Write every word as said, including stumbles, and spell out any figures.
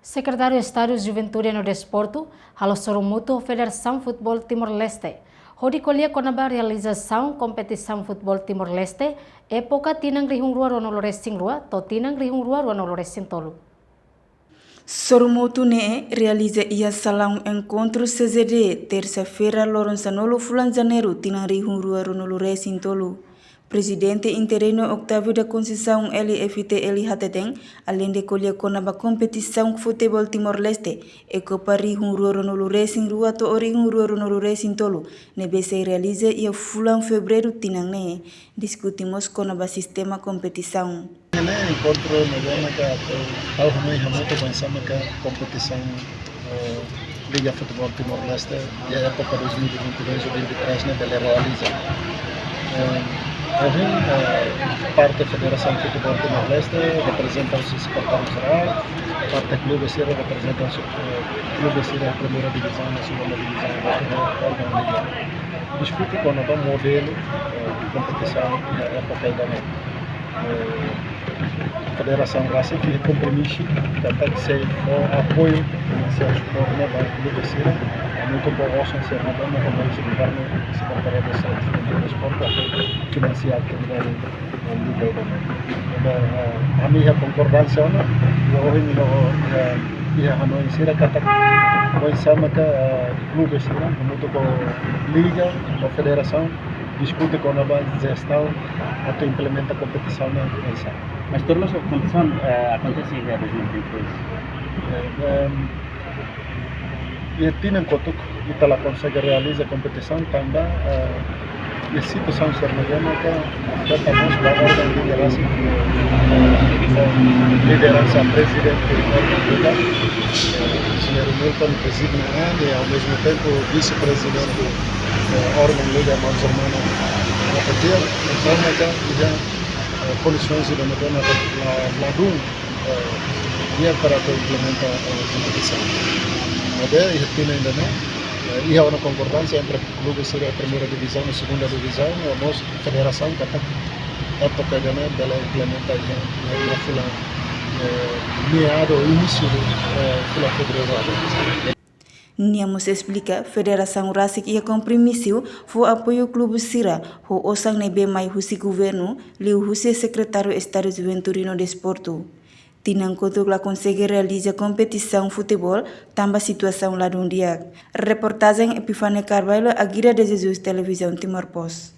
Sekretáriu Estadu Juventude no Desportu halo sorumutu ho Federasaun Futeból Timor-Leste, hodi ko'alia kona-ba realizasaun kompetisaun futeból Timor-Leste, époka tinan rihun rua ruanulu resin rua to'o tinan rihun rua ruanulu resin tolu. Sorumutu ne'e realiza iha salaun enkontru C Z D, tersa-feira, loron sanulu fulan Janeiru, tinan rihun rua ruanulu resin tolu. Prezidente interinu Octavio da Conceição, L F T L, hateten, aleinde ko'alia kona-ba kompetisaun futeból Timor-Leste, Ekopa rihun rua ruanulu resin rua to'o rihun rua ruanulu resin tolu, ne'ebé sei realiza iha fulan Fevereiru tinan ne'e, diskute mós kona-ba sistema kompetisaun. Ne'e enkontru ne'ebé maka atu hanoin hamutuk oinsá maka kompetisaun, eh, Liga Futeból Timor-Leste iha époka dois mil e vinte e dois ou vinte e três ne'e bele realiza. Eh, ohin, eh, parte Federasaun Futeból Timor-Leste reprezenta husi Sekretáriu Jerál, parte klube sira reprezenta husi, eh, klube sira Primeira Divizaun, Segunda Divizaun, órgaun liga. Diskute kona-ba modelu, eh, kompetisaun iha époka ida-ne'e. Eh, Federasaun rasik iha kompromisu katak sei fó apoiu finansiál suporta ba klube sira, hamutuk ho osan sira ne'ebé maka husi governu, Sekretariadu Estadu Juventude no Desportu, atu finansia atividade, eh, liga ida-ne'e. Entaun, eh, ami iha konkordánsia ona, iha ohin iha, iha, iha hanoin sira katak oinsá maka, eh, klube sira hamutuk ho liga, ho federasaun, diskute kona-ba jestaun atu implementa kompetisaun ne'e oinsá. Mas tuir loos kompetisaun, eh, akontese iha dois mil e vinte e dois. Eh, em, iha tinan kotuk ita la konsege realiza kompetisaun tanba, eh, iha situasaun sira ne'ebé maka afeta mós ba órgaun lideransa, eh, lideransa prezidente órgaun liga, eh, señór Milton prezide ona, i ao mesmo tempo vise-prezidente, eh, órgaun liga, maun Germano, eh, Petir, entaun maka iha, eh, kondisoens ida ne'ebé maka la, ladún, eh, di'ak para atu implementa, eh, kompetisaun. Maibé iha tinan ida-ne'e, eh, iha ona konkordánsia entre klube sira Primeira Divizaun i Segunda Divizaun, no mós federasaun katak époka ida-ne'e bele implementa iha, iha, iha fulan, eh, meadu, inísiu de, eh, fulan Fevereiru agora. Nia mós esplika, federasaun rasik iha kompromisu fó apoiu klube sira ho osan ne'ebé mai husi governu, liuhusi Sekretáriu Estadu Juventude no Desportu. Tinan kotuk la konsege realiza kompetisaun futeból tanba situasaun ladún di'ak. Reportajen Epifania Carvalho, Aguida de Jesus, Televizaun Timor Post.